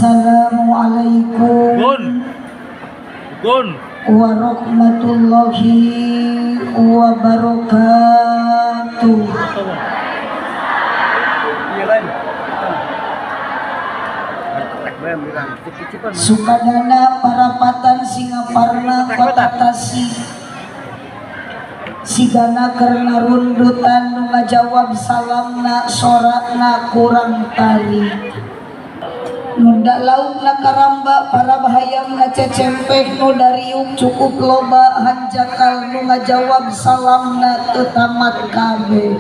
Assalamualaikum warahmatullahi wabarakatuh. Sukadana parapatan Singaparna Kota Tasik sigana karena rundutan nu ngajawab salamna sorakna kurang tali nunda laukna karamba para bahayamna cecempeh nu dariuk cukup loba hanjakal nu ngajawab salamna teu tamat kabeh.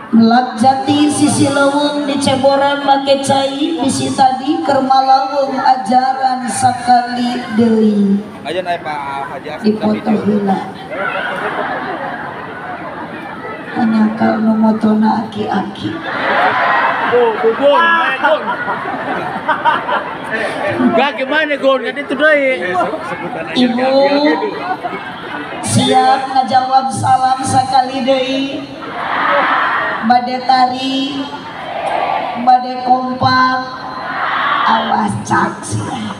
Melak jati sisi leuweung diceboran make cai bisi tadi keur malawung ajaran sakali deui. Dipoto heula. Hanyakal nu motona aki-aki. Gon. Gak gimana Gon? Kan itu deui. Ibu siap ngajawab salam sakali deui. Bade tari, bade kompak, awas cak sia.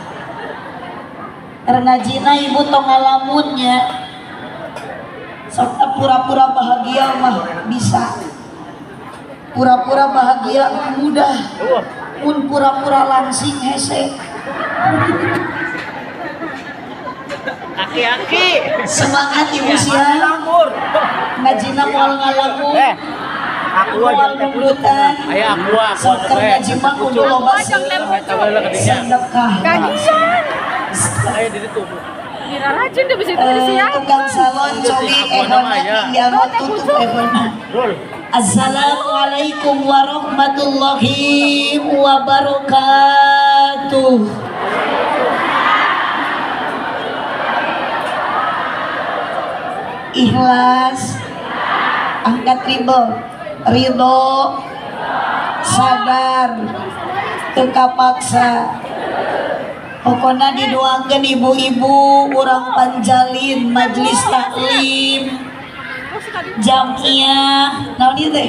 Ngajina ibu tong ngalamunnya, serta pura-pura bahagia mah bisa, pura-pura bahagia mudah, pun pura-pura langsing hese. Aki-aki, semangat ibu sia, ngajina moal ngalamun. Aku nundutan, sok keur ngaji mah kudu loba sedekah. Tukang salon cobi ehona dianggo tutup ehona. Assalamualaikum warahmatullahi wabarakatuh. Ikhlas, angkat ridho. Ridho, sadar, teu kapaksa. Pokona didoakeun ibu-ibu urang panjalin majelis taklim jamiah naon ieu teh?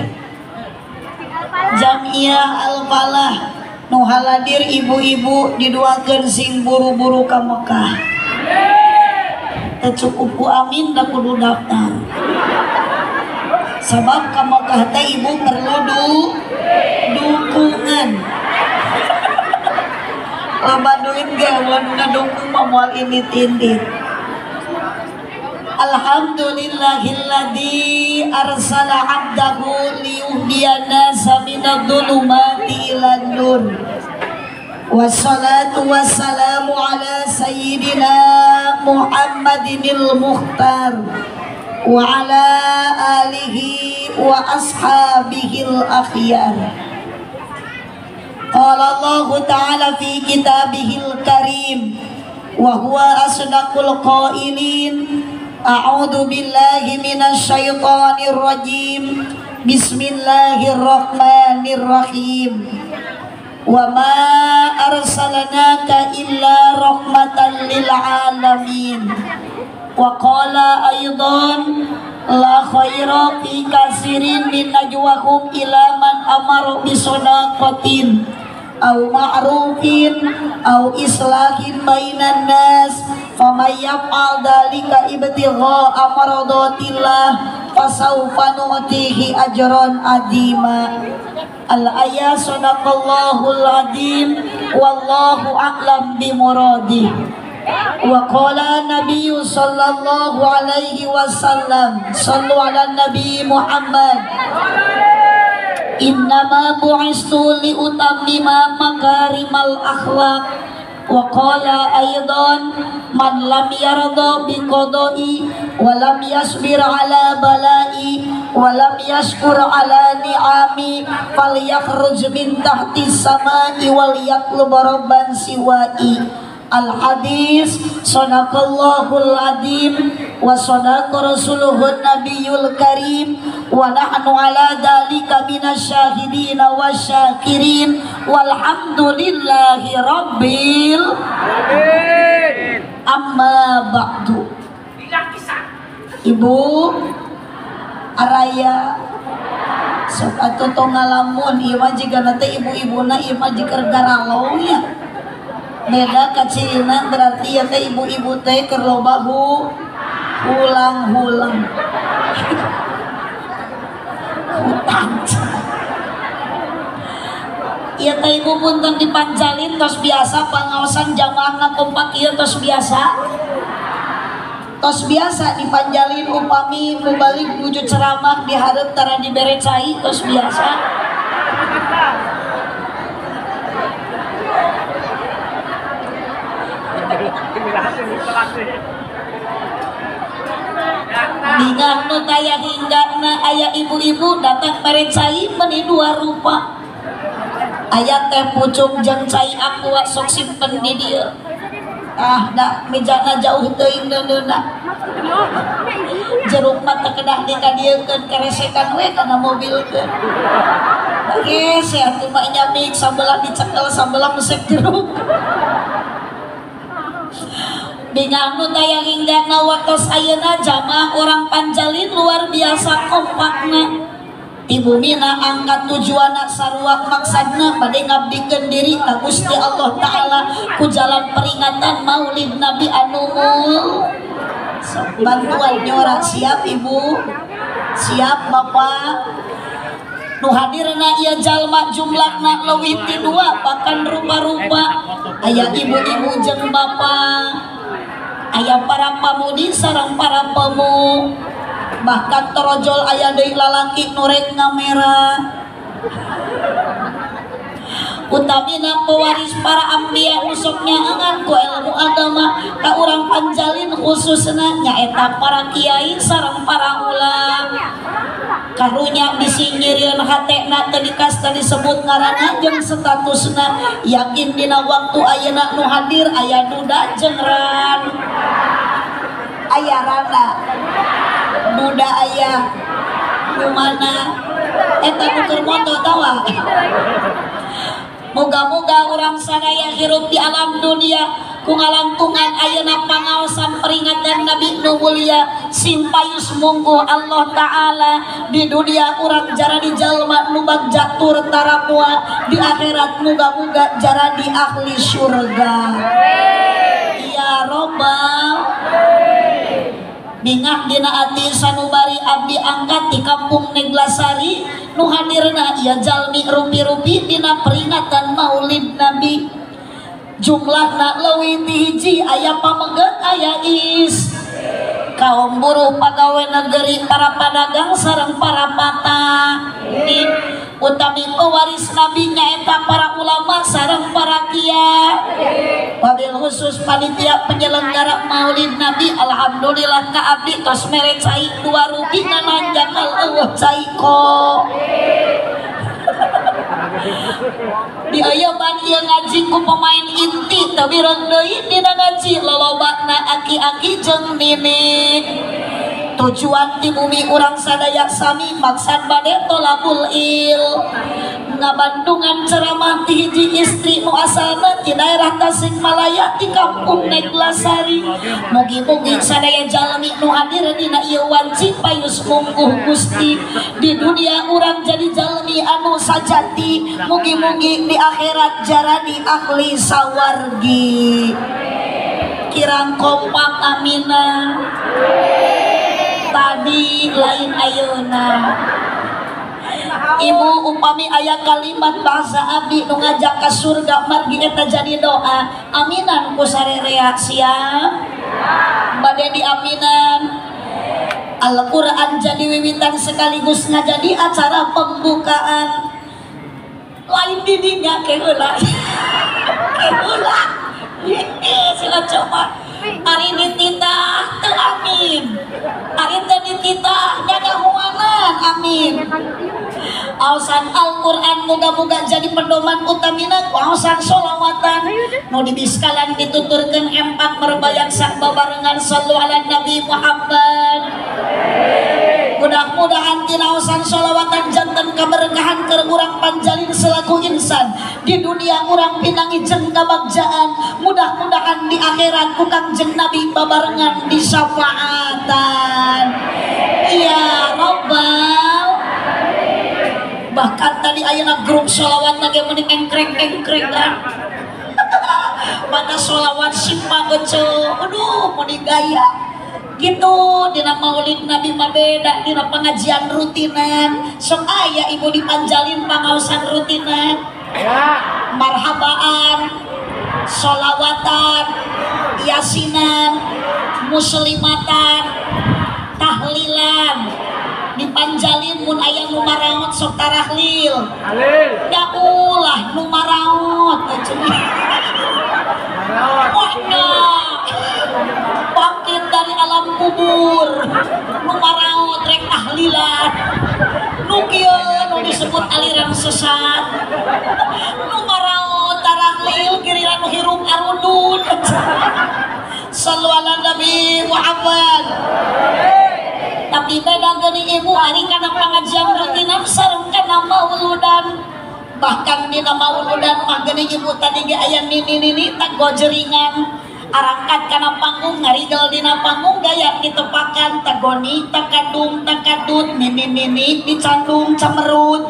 Jamiah Al-Falah nu haladir ibu-ibu didoakeun sing buru-buru ka Mekah. Teu cukup ku amin da kudu daftar. Sebab ka Mekah teh ibu perlu dukungan. Loba duit ge mun ngadukung mah moal indit-indit. Alhamdulillahilladzi arsala 'abdahu liyuhdiyan nasa minadh-dhulumati ilan nur. Wassalatu wassalamu ala sayyidina Muhammadinil Mukhtar wa ala alihi wa ashabihil akhyar. Qala Allahu ta'ala fi kitabihil karim wa huwa asdaqul qailin. A'udzu billahi minasy syaithanir rajim. Bismillahirrahmanirrahim. Wa ma arsalnaka illa rahmatan lil alamin. Wa qala aidan la khaira fi katsirin min najwahum ila man amara bi shadaqatin aw ma'rufin aw islahin bainan nas faman yaf'al dzalika ibtigha'a maradatillah fasawfa nu'tihi ajran 'azima. Al-ayat sadaqallahul 'azim wallahu a'lam bi muradih. Wa qala nabiyyu sallallahu alaihi wasallam, sallu ala nabi Muhammad. Innama bu'istu li utammima makarimal akhlaq. Wa qala aidan man lam yarda bi qada'i wa lam yasbir ala bala'i wa lam yashkur ala ni'ami falyakhruj min tahti samai wal yatlub rabban siwa'i. Al hadis sadaqallahul azim wa sadaqa rasuluhun nabiyul karim wa nahnu ala dzalika minasyahidin wasyakirin walhamdulillahi rabbil alamin. Amma ba'du. Ibu Araya Sok atuh tong ngalamun ieu mah jigana teh ibu-ibuna ieu mah jiker garalong nya. Beda kacirina berarti ya teh ibu-ibu teh keur loba hulang-hulang. Hutang. Ieu teh ibu punten dipanjalin tos biasa pangaosan jamaahna kompak ieu tos biasa. Tos biasa dipanjalin upami mubalik nuju ceramah dihareup tara dibere cai tos biasa. Bingah nu taya hinggana aya ibu-ibu datang mere cai meuni dua rupa. Aya teh pucung jeung cai aqua sok simpen di dieu. Ah, da mejana jauh teuing deundeunna. Jeruk mah teu kedah dikadiekeun keresekan we kana mobilkeun. Geus atuh mah nyamik sabelah dicekel sabelah mesek jeruk. Bingah nu taya hinggana waktos ayeuna jamaah urang Panjalin luar biasa kompakna. Ti bumina angkat tujuanna sarua maksadna bade ngabdikeun diri ka Gusti Allah Ta'ala ku jalan peringatan Maulid Nabi anu mul. Bantuan nyora siap ibu, siap bapak. Nu hadirna ieu jalma jumlahna leuwih ti dua bahkan rupa-rupa. Aya ibu-ibu jeung bapak, aya para pamudi sareng para pemu. Bahkan torojol aya deui lalaki nu rek ngamera. Utamina pewaris para ambiya nu sok nyaangan ku ilmu agama ka urang Panjalin khususna nyaeta para kiai sareng para ulama. Karunya bisi nyirieun hatena teu dikasta disebut ngaranna jeung statusna. Yakin dina waktu ayeuna nu hadir aya duda jeung ran. Aya rana. Duda aya nu mana eta nu keur moto tawa. Moga-moga urang sadaya hirup di alam dunia ku ngalangkungan ayeuna pangaosan peringatan Nabi nu mulia sing payus mungguh Allah Ta'ala. Di dunia urang jaradi jalma nu bagja tur tarakwa, di akhirat moga-moga jaradi ahli surga. Ya robbal. Bingah dina ati sanubari abdi angkat di kampung Neglasari nu hadirna ieu jalmi rupi-rupi dina peringatan Maulid Nabi. Jumlahna leuwih ti hiji aya pameget aya is. Kaum buruh pagawe negeri para pedagang sareng para patani. Utami pewaris nabi nyaeta para ulama sareng para kiai. Wabil khusus panitia penyelenggara Maulid Nabi, alhamdulillah ka abdi tos mere cai dua rupi ngan jakal eueuh cai ko. Di ayeuna ieu ngaji ku pemain inti teu bireng deui dina ngaji lolobana aki-aki jeung nini. Tujuan di bumi urang sadaya sami maksad bade tolabul il. Ngabandungan ceramah ti hiji istri nu asalna ti daerah Tasikmalaya ti kampung Neglasari. Mugi-mugi sadaya jalmi nu hadir dina ieu wanci payus mungguh Gusti. Di dunia urang jadi jalmi anu sajati, mugi-mugi di akhirat jaradi ahli sawargi. Kirang kompak amina. Tadi lain ayeuna. Ibu upami aya kalimat bahasa abdi nu ngajak ka surga margi eta jadi doa. Aminan ku sarerea siap. Bade diaminan. Al-Qur'an jadi wiwitan sekaligus ngajadi acara pembukaan. Lain didinya ke heula. Ke heula. Sila coba. Ari dititah teu amin. Ari teu dititah nyagahuanan amin. Aosan Al-Qur'an moga-moga jadi pedoman utamina ku aosan sholawatan nu dibiskalan dituturkeun empat merbayak sak babarengan sallu ala Nabi Muhammad. Mudah-mudahan tina aosan sholawatan janten kaberkahan keur urang Panjalin selaku insan di dunia urang pinangi jeung kabagjaan, mudah-mudahan di akhirat ku Kangjeng Nabi babarengan disyafaatan. Ya robbal. Matak tadi ayeuna grup sholawat lagi mending engkrek-engkrek kan. Pada sholawat simpa bece, aduh mending gaya. Gitu dina maulid Nabi mah beda dina pengajian rutinan. Sok aya ibu dipanjalin pangaosan rutinan. Marhabaan, sholawatan, yasinan, muslimatan, tahlilan. Dipanjalin mun aya nu maraot sok tarahlil. Da ulah nu maraot. Wahna bangkit dari alam kubur nu maraot rek tahlilan. Nu kieu nu disebut aliran sesat. Nu maraot tarahlil giliran nu hirup arudun. Sallu ala Nabi Muhammad. Tapi beda geuning ibu ari kana pengajian rutinan sareng kana mauludan. Bahkan dina mauludan mah geuning ibu tadi ge aya nini-nini tak gojeringan arangkat kana panggung ngarigel dina panggung gaya ditepakan tagoni takadung takadut nini-nini dicandung camerut.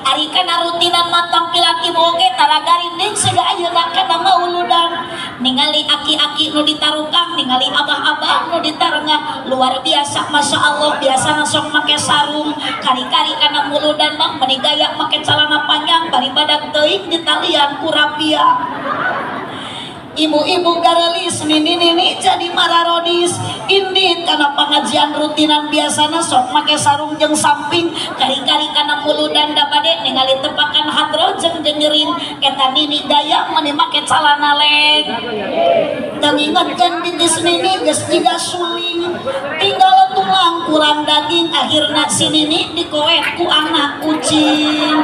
Ari kana rutinan mah tampilan ibu oge tara garinding siga ayeuna kana mauludan. Ningali aki-aki nu ditarukang, ningali abah-abah nu ditarengah, luar biasa masya Allah. Biasana sok make sarung, kari-kari kana muludan mah meni gaya make calana panjang bari badag teuing ditalian ku rapia. Ibu-ibu garelis nini-nini jadi mararodis. Indit kana pengajian rutinan biasana sok make sarung jeung samping, kari-kari kana muludan da bade ningali tepakan hadroh jeung jengering eta nini gaya meni make calana leg. Teu ngingetkeun bintis nini geus jiga suling, tinggal tulang kurang daging akhirna si nini dikoet ku anak kucing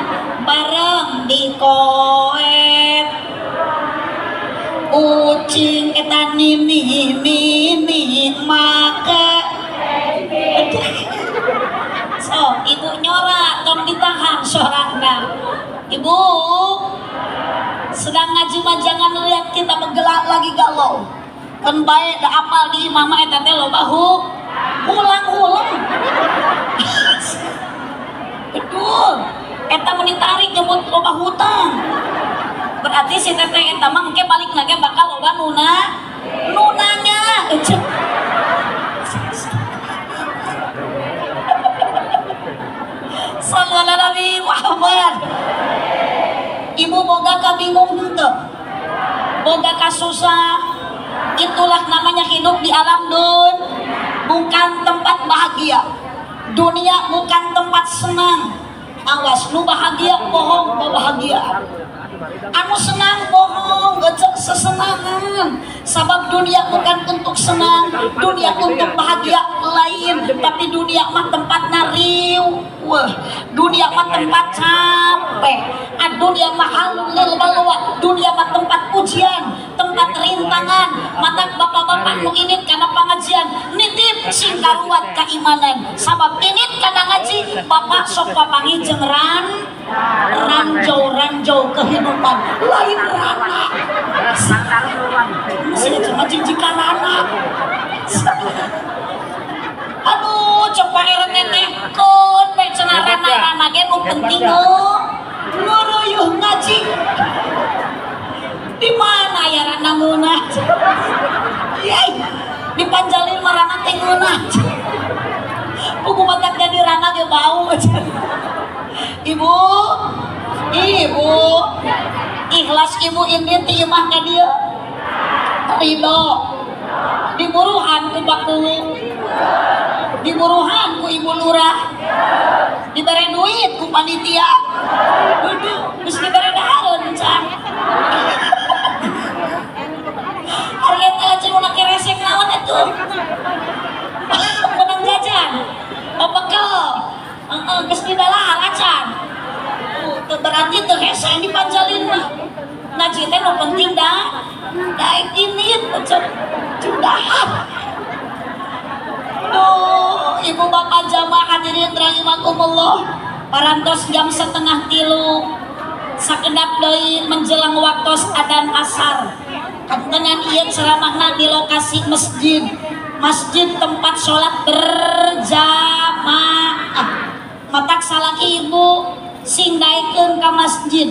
bareng dikoet. Ucing eta nini nini make. So ibu nyora tong ditahan sorana. Ibu sedang ngaji mah jangan lihat kita menggelak lagi galau. Kan bae da apal di imah mah eta teh loba hulang-hulang. Betul. Eta mun ditarik nyebut loba hutang. Berarti si teteh eta mah engke balik lagi bakal loba nuna nunanya. Sallu ala Nabi Muhammad. Ibu boga kabingung henteu, boga kasusah. Itulah namanya hidup di alam dun, bukan tempat bahagia. Dunia bukan tempat senang. Awas nu bahagia bohong kebahagiaan. Anu senang bohong gecek sesenangan. Sabab dunia bukan untuk senang, dunia untuk bahagia lain, tapi dunia mah tempat nariu. Wah, dunia mah tempat capek. Dunia mah halul lil balwa, dunia mah tempat ujian, tempat rintangan. Mata bapak-bapak nu init kana pengajian, nitip sing karuat keimanan. Sabab init kana ngaji, bapak sok papanggih jeung ranjau-ranjau kehidupan lain rana. Masih cuma jika rana. Aduh, coba RT teh kon we cenah rana-rana ge nu penting nguruyuh ngaji. Di mana ya rana ngeunah? Yai, dipanjalin mah rana teh ngeunah. Pugu matak jadi rana ge bau. Ibu, ibu, ikhlas ibu ini ti imah ka dieu. Ridho. Diburuhan ku baku, diburuhan ku ibu lurah, dibere duit ku panitia. Dudu, geus dibere dahareun can. Ari eta lajeng nu keresek naon atuh? Menang jajan, pabekel. Heeh, geus didalahar acan. Teu berarti teu hese dipanjalin mah. Ngaji teh nu penting dah. Daek ini dahar. Duh, ibu bapak jamaah hadirin rahimakumullah. Parantos jam 2:30 sakedap deui menjelang waktos adzan asar. Kantenan ieu ceramahna di lokasi masjid. Masjid tempat sholat berjamaah. Matak salaki ibu sing daekeun ka masjid.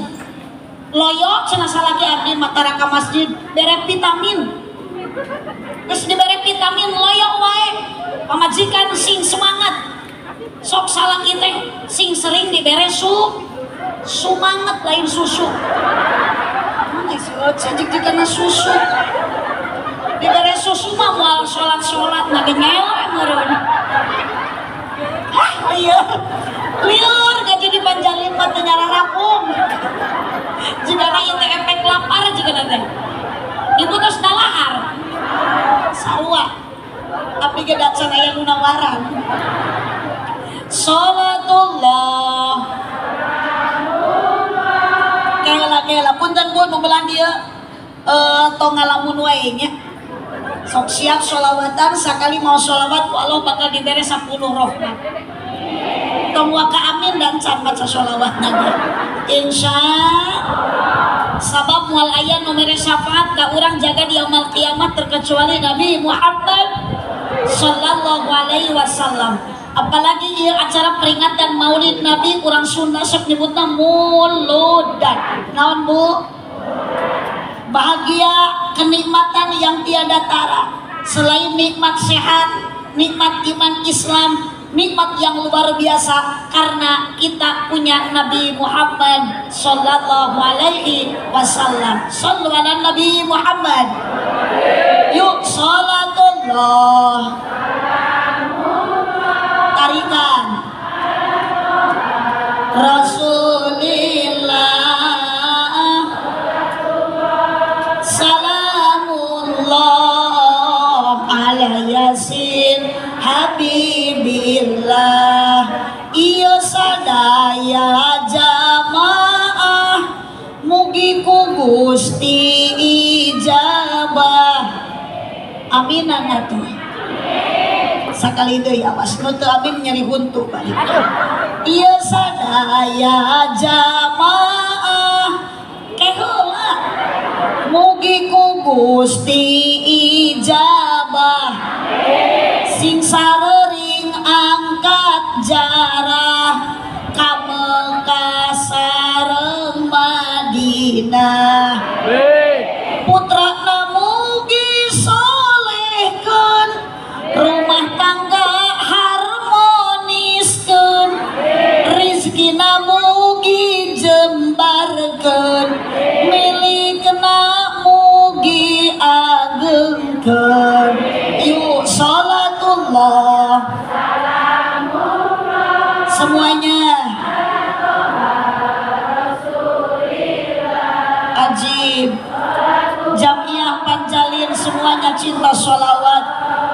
Loyok cenah salaki abdi matara ka masjid bere vitamin. Geus dibere vitamin loyok wae. Pamajikan sing semangat. Sok salaki teh sing sering dibere sumanget lain susu. Mana sih cek-cekana susu. Dibere susu mah moal salat-salat nabi ngelak meureun. Ah lieur. Lieur gaji di Panjalin mah teu nyararapung. Jigana ieu teh efek lapar jigana teh. Ibu tos dalahar. Sarua. Abdi ge dacan aya nu nawaran. Salatullah. Kela-kela punten Bu nu belah dieu tong ngalamun wae nya. Sok siap sholawatan, sakali mau sholawat ku Allah bakal dibere 10 rahmat. Tong waka amin dan can maca sholawat nage. Insya sabab moal aya nu mere syafaat ka urang jaga di yaumul kiamat terkecuali Nabi Muhammad sallallahu alaihi wasallam. Apalagi ieu acara peringatan Maulid Nabi urang Sunda sok nyebutna muludan. Naon Bu? Bahagia kenikmatan yang tiada tara. Selain nikmat sehat, nikmat iman Islam, nikmat yang luar biasa karena kita punya Nabi Muhammad sallallahu alaihi wasallam. Sallu ala Nabi Muhammad. Yuk salatullah. Tarikan Rasulillah. Salamullah ala Yasin Habibillah. Iya sadaya jamaah mugi ku Gusti ijabah. Aminan atuh. Sakali deui awas nu teu amin nyeri huntu balik. Ieu sadaya jamaah keheula mugi ku Gusti ijabah. Sing sarering angkat jarah ka Mekah sareng Madinah. Putrana mugi solehkeun, rumah tangga harmoniskeun, rizkina mugi jembarkeun, milikna mugi agengkeun. Yuk salatullah semuanya. Ajib Jamiah Panjalin semuanya cinta sholawat,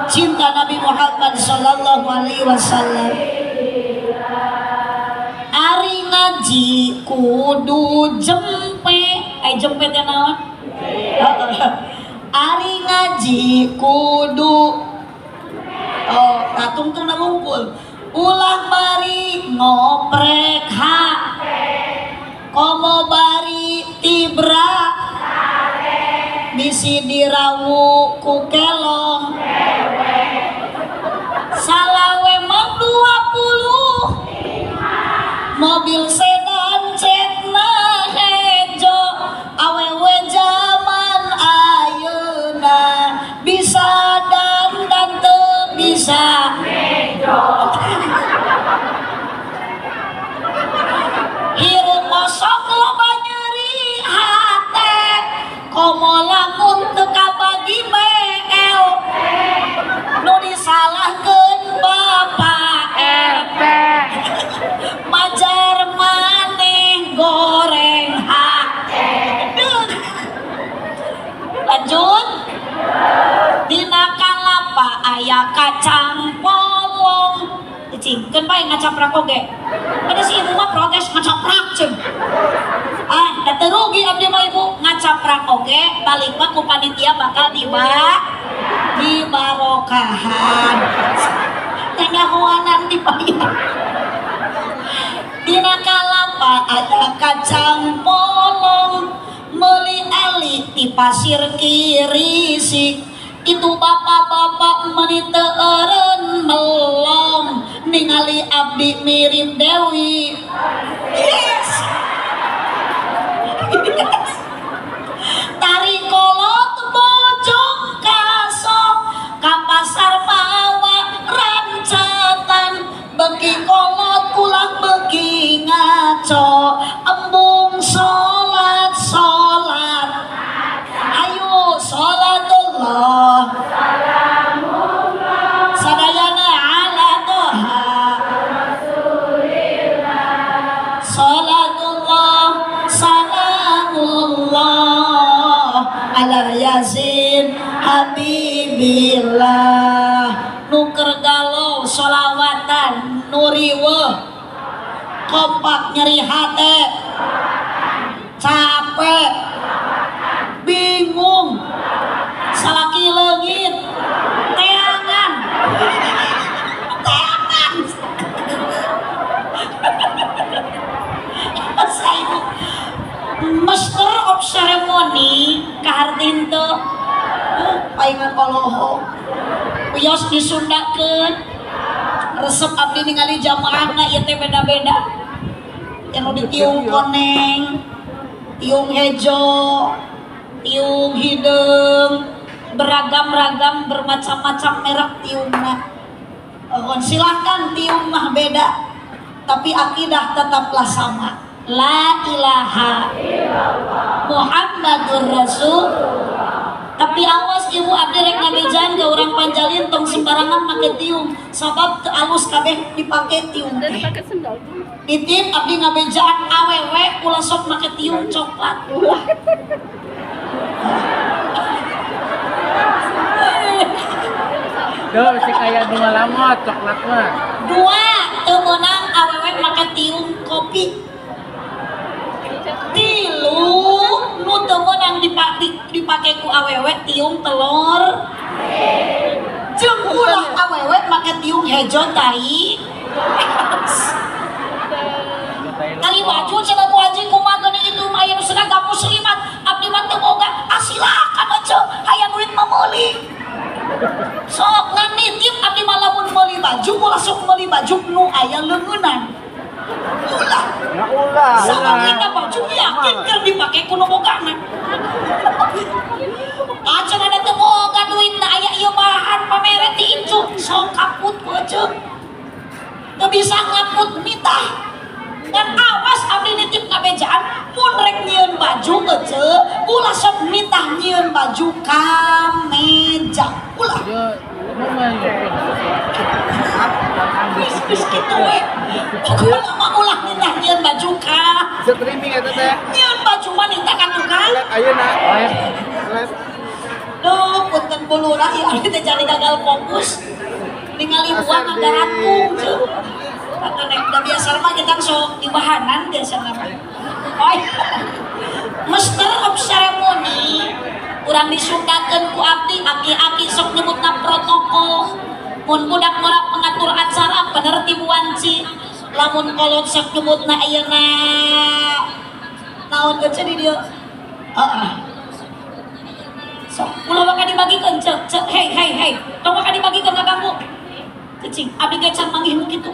cinta Nabi Muhammad sallallahu alaihi wasallam. Ari ngaji kudu jempe, ai jempe teh naon? Ari ngaji kudu oh katungtungna wungkul. Ulah bari ngoprek hak, komo bari tibra, bisi dirawu ku kelong. Salawe mah 20 mobil sedan cetna hejo, awewe zaman ayeuna bisa dandan teu bisa nejo. Hirup kosong loba nyeri hate, komo lamun teu kabagi BL, nu disalahkeun Bapak RT, majar maneh goreng hate. Lanjut. Dina kalapa aya kacang polong. Cicingkeun bae ngacaprak oge. Pada si ibu mah protes ngacaprak ceung. Ah, da teu rugi abdi mah ibu ngacaprak oge, balik mah ku panitia bakal dibarokahan. Nyanyahoanan dibayar. Dina kalapa aya kacang polong, meuli ali ti pasir kirisik. Itu bapak-bapak meni teu eureun melong, Ningali abdi mirip Dewi. Yes. Yes. Tari kolot bojong kasok ka pasar mawa rancetan beki kolot ulah beki ngaco embung salat salat ayo salatullah salamullah sadayana ala toha rasulillah salatullah salamullah ala yasin habibillah. Nuker galau solawatan nuriweuh kompak nyeri hate capek bingung salaki leungit teangan teangan. Saya master of ceremony kaharti henteu paingan oloho wios disundakeun resep abdi ningali jamaahna ieu teh beda-beda anu ditiung koneng tiung hejo tiung hideung beragam-ragam bermacam-macam merek tiungna. Silahkan tiung mah beda tapi akidah tetaplah sama. La ilaha illallah Muhammadur Rasul. Tapi awas ibu abdi rek ngabejaan ke urang Panjalin tong sembarangan make tiung sabab teu alus kabeh dipake tiung teh. Nitip abdi ngabejaan awewe ulah sok make tiung coklat. Ulah. Duh, si kaya nu ngalamot coklat mah. Dua, teu meunang awewe make tiung kopi. Tilu nu teu meunang dipake ku awewe tiung telur. Jeung ulah awewe make tiung hejo tai. Kali baju cenah Bu Haji kumaha geuning itu mah aya nu seragam muslimat abdi mah teu boga. Ah silakan cenah hayang duit mah meuli. Sok ngan nitip abdi mah lamun meuli baju ulah sok meuli baju nu aya leungeunnan. Ulah. Ulah. Sabab kita baju yakin keur dipake ku nu bogana. Acan ada teu boga duitna aya ieu bahan pamere ti incu sok kaput ku eceuk. Teu bisa ngaput mitah. Dan awas abdi nitip ngabejaan mun rek nyieun baju eceuk ulah sok mitah nyieun baju kameja. Ulah. Geus kitu we. Pokona mah ulah nitah nyieun baju ka. Streaming eta teh. Nyieun baju mah nitah ka tukang. Ayeuna. Duh, punten bulurah ieu abdi teh jadi gagal fokus. Ningali buah ngagaratung ceu. Kata da biasa mah kita sok dibahanan biasa mah. Oh. Master of ceremony urang disundakeun ku abdi aki-aki sok nyebutna protokol. Mun budak ngora pengatur acara penertib wanci lamun kolot sok nyebutna ayeuna naon geus di dieu. Heeh. Sok ulah waka dibagikeun ceuk ceuk hei hei hei tong waka dibagikeun ngaganggu. Cicing abdi ge can manggih nu kitu.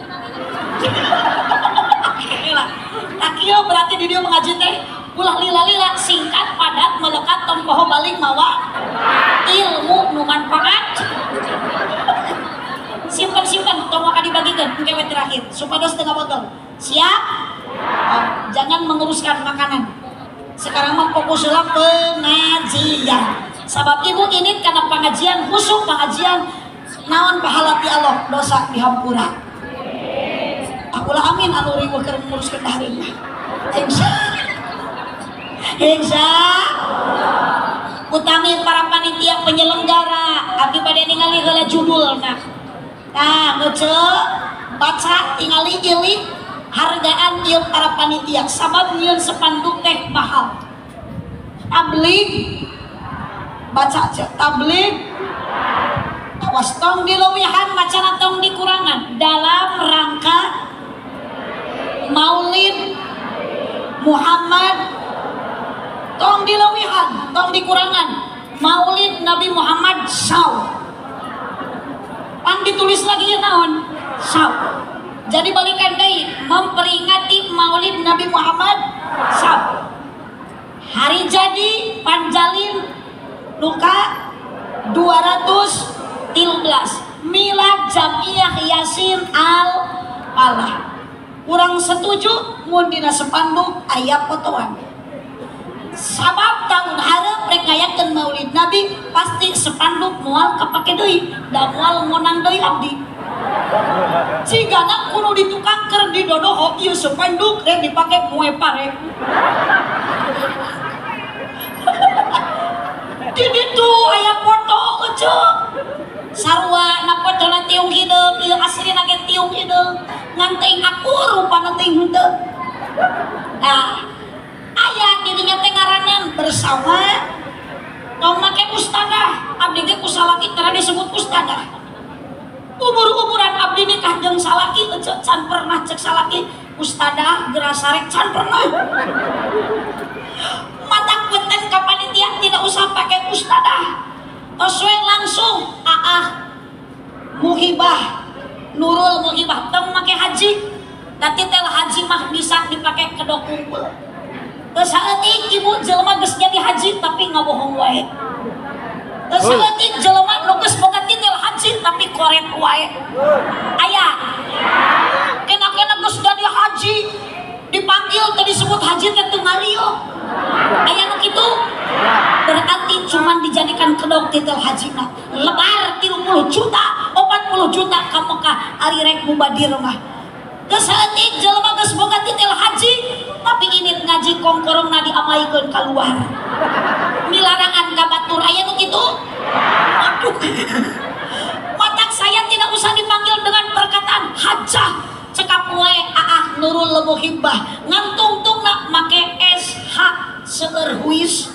Lah kieu berarti di dieu mengaji teh ulah lila-lila singkat padat melekat tong poho balik mawa ilmu nu manfaat. Simpan-simpan tong waka dibagikeun engke we terakhir supados teu ngabotol. Siap? Oh, jangan menguruskan makanan. Sekarang mah fokuslah pengajian. Sabab ibu ini karena pengajian khusyuk pengajian naon pahala ti Allah dosa dihampura. Akulah amin anu riweuh keur nguruskeun dahareun mah. Insya Insya utami para panitia penyelenggara abdi bade ningali heula judulna. Nah, ngece baca tingali ilik hargaan ieu para panitia sabab nyieun spanduk teh mahal. Tabligh baca aja tabligh awas tong dileuwihan macana tong dikurangan dalam rangka Maulid Muhammad tong dileuwihan tong dikurangan Maulid Nabi Muhammad SAW. Pan ditulis lagi ya naon SAW. Nu ka 213 Milad Jamiah Yasin Al Falah. Kurang setuju mun dina spanduk aya fotoan. Sabab tahun hareup rek ngayakeun Maulid Nabi pasti spanduk moal kapake deui, da moal ngonang deui abdi. Cigana kudu ditukang keur didodoho ieu spanduk rek dipake moe pare. Di ditu aya foto ece. Sarua na fotona tiung hideung, ieu aslina ge tiung hideung. Ngan teuing akur rupana teuing henteu. Nah, aya dirinya teh ngaranan bersama tong make ustadah, abdi ge ku salaki tara disebut ustadah. Umur-umuran abdi nikah jeung salaki ece can pernah cek salaki ustadah gerasarek can pernah. Matak punten ka panitia tidak usah pakai ustadah. Tos we langsung aah muhibah Nurul Muhibah tong make haji. Da titel haji mah bisa dipake kedok kumpul. Teu saeutik ibu jelema geus jadi haji tapi ngabohong wae. Teu saeutik jelema nu geus boga titel haji tapi koret wae. Aya. Kena-kena geus jadi haji dipanggil teu disebut haji teh teu ngalieu. Aya nu kitu? Berarti cuman dijadikan kedok titel haji mah. Lebar 30 juta, 40 juta ka Mekah ari rek mubadir mah. Teu saeutik jelema geus boga titel haji tapi ini ngaji kongkorongna diamaikeun kaluar. Milarangan ka batur aya nu kitu? Aduh. Matak saya tidak usah dipanggil dengan perkataan hajah. Cekap wae aah Nurul Muhibah ngantungtungna make SH seueur huis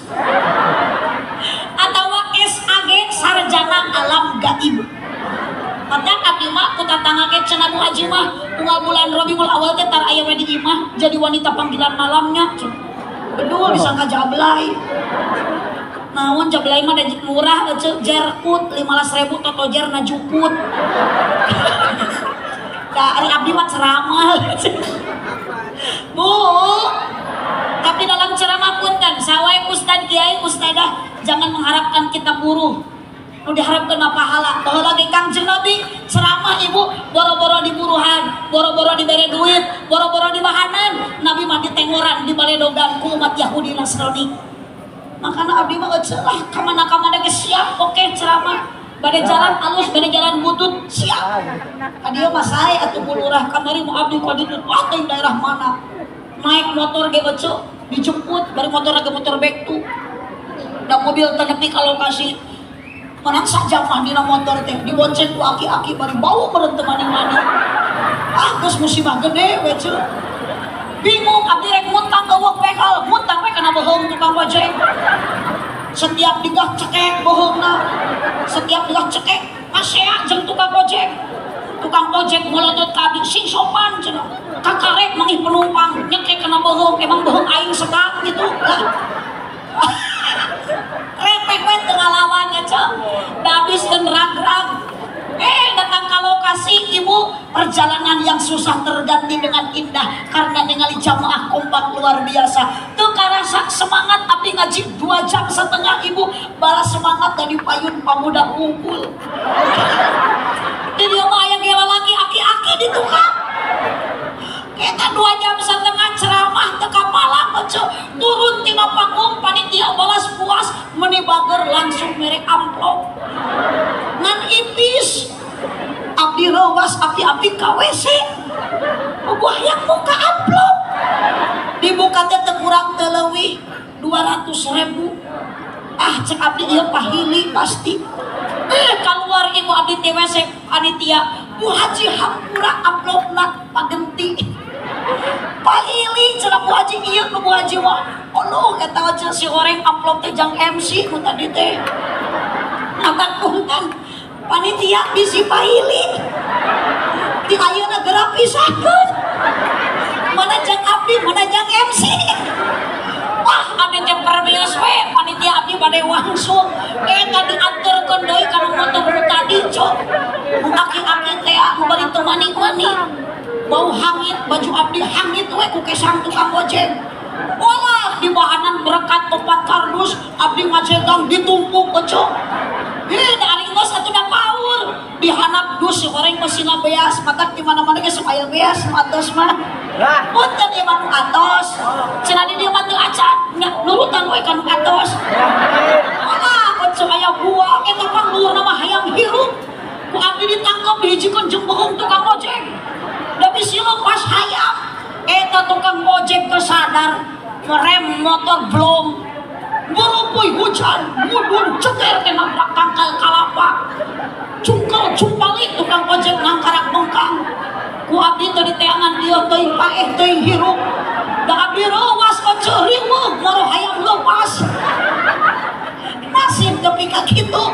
atawa SAG sarjana alam gaib. Matak abdi mah ku tatangga ge cenah Bu Haji mah unggal bulan Rabiul Awal teh tar aya we di imah jadi wanita panggilan malamnya. Bedul disangka jablay. Naon jablay mah da murah ece jerkut 15.000 totojer na jukut. Da ari abdi mah ceramah. Bu, tapi dalam ceramah punten sawae ustad kiai ustadah jangan mengharapkan kita buruh. Nu diharapkeun mah pahala. Baheula ge Kangjeng Nabi ceramah ibu boro-boro diburuhan, boro-boro dibere duit, boro-boro dibahanan, Nabi mah ditengoran di baledogan ku umat Yahudi Nasrani. Makana abdi mah ece lah kamana-kamana ge siap oke ceramah. Bade jalan alus, bade jalan butut, siap. Ka dieu mah sae atuh bu lurah kamari mau abdi ka ditu, wah teuing daerah mana. Naik motor ge ece dijemput, bari motor ge motor bektu. Da mobil teh nepi ka lokasi. Menang saja mah dina motor teh dibonceng ku aki-aki bari bau meureun teu mani-mani. Ah geus musibah gede we ceu. Bingung abdi rek muntang eueuh pekal, muntang we kana bohong tukang ojek. Setiap digah cekek bohongna. Setiap digah cekek pasea jeung tukang ojek. Tukang ojek molotot ka abdi sing sopan cenah. Kakarek mangih penumpang nyekek kana bohong, emang bohong aing sekak gitu. Lah. Repek we teu ngalawan ece. Da habiskeun rag-rag. Datang ke lokasi ibu, perjalanan yang susah terganti dengan indah karena ningali jamaah kompak luar biasa. Teu karasa semangat abdi ngaji 2,5 jam ibu, balas semangat dari payun pamuda kumpul. Di dieu mah aya ge lalaki aki-aki di tukang. Kita 2,5 jam ceramah teu kapalang ece. Turun tina panggung panitia balas puas meni bager langsung mere amplop. Ngan ipis abdi rewas api-api ka WC. Puguh hayang muka amplop. Dibuka teh teu kurang teu leuwih 200.000. Ah cek abdi ieu pahili pasti. Keluar ibu abdi teh WC panitia Bu Haji hampura amplopna pagenti. Pahili cenah Bu Haji ieu nu Bu Haji mah. Allah eta cenah si goreng amplop teh jang MC nu tadi teh. Mata punten panitia bisi pahili. Di ayeuna geura pisahkeun. Mana jang abdi, mana jang MC. Wah, abdi teh perbios we, panitia abdi bade wangsul. Eta dianterkeun deui kana motor nu tadi, cok. Nu aki-aki teh nu bari teu mani-mani. Bau hangit, baju abdi hangit we ku kesang tukang ojek. Walah di bahanan berkat opat kardus abdi ngajegang ditumpuk ecuk. Ih da ari geus atuh da paur. Dihanap dus goreng mesinna beas matak di mana-mana ge sok aya beas atos mah. Punten ieu mah nu atos. Cenah di dieu mah teu acan nya nurutan we ka nu atos. Walah ecuk aya buah eta pangluhurna mah hayang hirup. Ku abdi ditangkep dihijikeun jeung bohong tukang ojek. Da bisi lepas hayam. Eta tukang ojek teu sadar rem motor blong. Merupuy hujan, mudun ceker teh nabrak tangkal kalapa. Cungkel cumpalik tukang ojek ngangkarak bengkang. Ku abdi teu diteangan ieu teuing paeh teuing hirup. Da abdi reuwas eceuh riweuh moro hayam lepas. Nasib tepi ka kitu.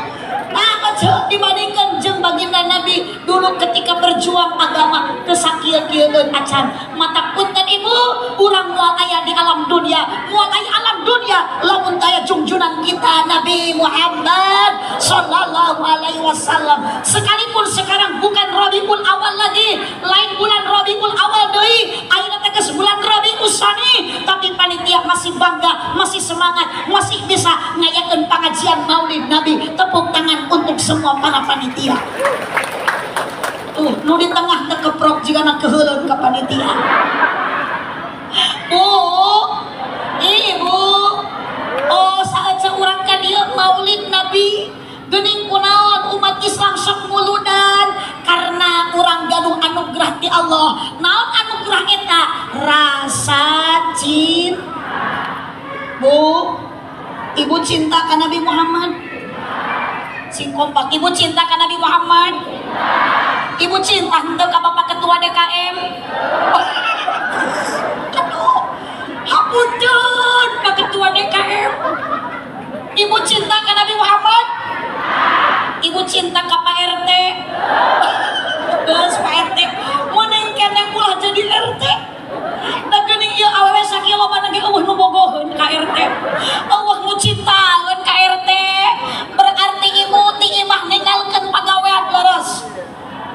Nah eceuh dibandingkeun jeung baginda Nabi dulu ketika berjuang agama teu sakieu-kieueun acan. Mata punten ibu, urang moal aya di alam dunia, moal aya alam dunia lamun taya jungjunan kita Nabi Muhammad sallallahu alaihi wasallam. Sekalipun sekarang bukan Rabiul Awal lagi, lain bulan Rabiul Awal deui, ayeuna teh geus bulan Rabiul Tsani, tapi panitia masih bangga, masih semangat, masih bisa ngayakeun pengajian Maulid Nabi. Tepuk tangan untuk semua para panitia. Tuh, nu di tengah teh keprok jigana keuheuleun ka panitia. Bu, ibu, oh saat urang ka dieu Maulid Nabi, geuning kunaon umat Islam sok muludan karena urang gaduh anugerah ti Allah. Naon anugerah eta? Rasa cinta. Bu, ibu cinta ka Nabi Muhammad? Sing kompak, ibu cinta ka Nabi Muhammad? Ibu cinta henteu ka Bapak Ketua DKM? Aduh, hapunten Pak Ketua DKM. Ibu cinta ka Nabi Muhammad? Ibu cinta ka Pak RT? Geus Pak RT, meuning keneh ulah jadi RT. Da geuning ieu awewe sakieu loba ge eueuh nu bogoheun ka RT. Eueuh nu cintaeun ka RT. Berarti ibu ti imah ninggalkeun pagawean leres.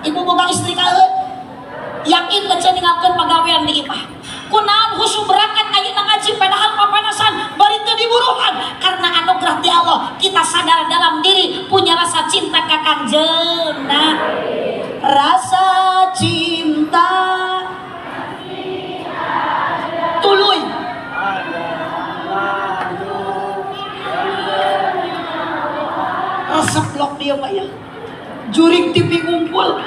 Ibu boga istri kaeun. Yakin teh ninggalkeun pagawean di imah. Kunaon khusyuk berangkat ayeuna ngaji padahal papanasan bari teu diburuhan karena anugerah ti Allah kita sadar dalam diri punya rasa cinta ka Kangjeng. Nah, rasa cinta tuluy resep blok dia mah ya. Jurik TV ngumpul.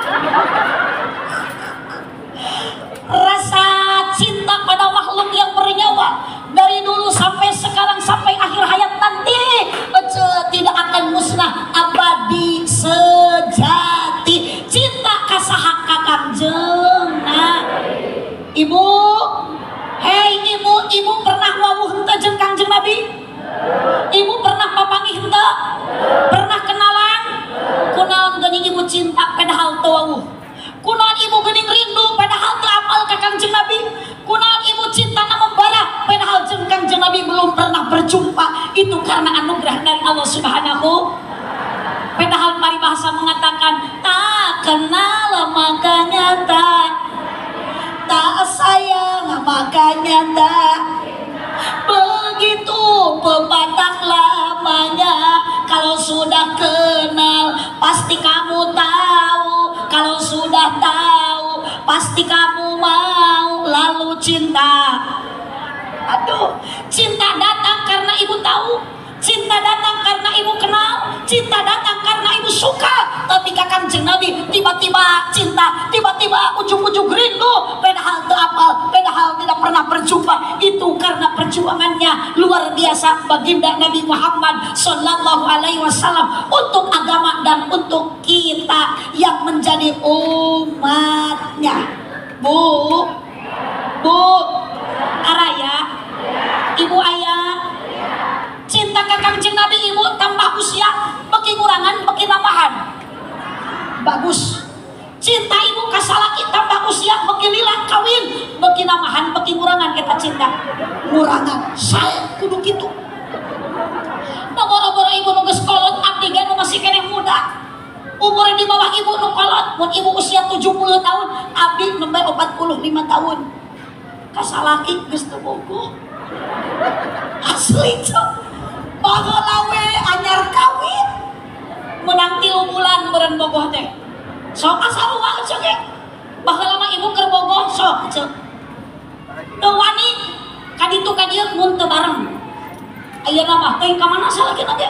Rasa cinta pada makhluk yang bernyawa dari dulu sampai sekarang sampai akhir hayat nanti tidak akan musnah, abadi sejati. Cinta kasaha ka Kangjeng. Nah, ibu, hei ibu, ibu pernah wawuh henteu jeung Kangjeng Nabi? Ibu pernah papanggih henteu? Pernah kenalan? Kunaon geuning ibu cinta padahal teu wawuh? Kunaon ibu geuning rindu padahal teu apal ka Kangjeng Nabi? Kunaon ibu cintana membara padahal jeung Kangjeng Nabi belum pernah berjumpa? Itu karena anugerah dari Allah Subhanahu. Padahal paribahasa mengatakan tak kenal makanya tak sayang makanya tak. Begitu pepatah lamanya, kalau sudah kenal pasti kamu tahu, kalau sudah tahu pasti kamu mau lalu cinta. Aduh, cinta datang karena ibu tahu, cinta datang karena ibu kenal, cinta datang karena ibu suka. Tapi Kangjeng Nabi tiba-tiba cinta, tiba-tiba ujung-ujung rindu, padahal teu apal, padahal tidak pernah berjumpa. Itu karena perjuangannya luar biasa baginda Nabi Muhammad Sallallahu Alaihi Wasallam untuk agama dan untuk kita yang menjadi umatnya. Bu, bu, araya, ibu ayah, cinta ka Kangjeng Nabi ibu tambah usia beki kurangan beki tambahan. Bagus. Cinta ibu ka salaki tambah usia beki lila kawin beki namahan beki ngurangan eta cinta. Ngurangan sae kudu kitu. Da boro-boro ibu nu geus kolot abdi ge nu masih keneh muda. Umur di bawah ibu nu kolot, mun ibu usia 70 tahun, abdi nembe 45 tahun. Ka salaki geus teu bogoh. Asli cok. Baheula we anyar kawin. Menang 3 bulan meureun bogoh teh. Sok asarua cok ge. Baheula mah ibu keur bogoh sok cok. Teu wani ka ditu ka dieu mun teu bareng. Ayeuna mah teuing ka mana salakina ge.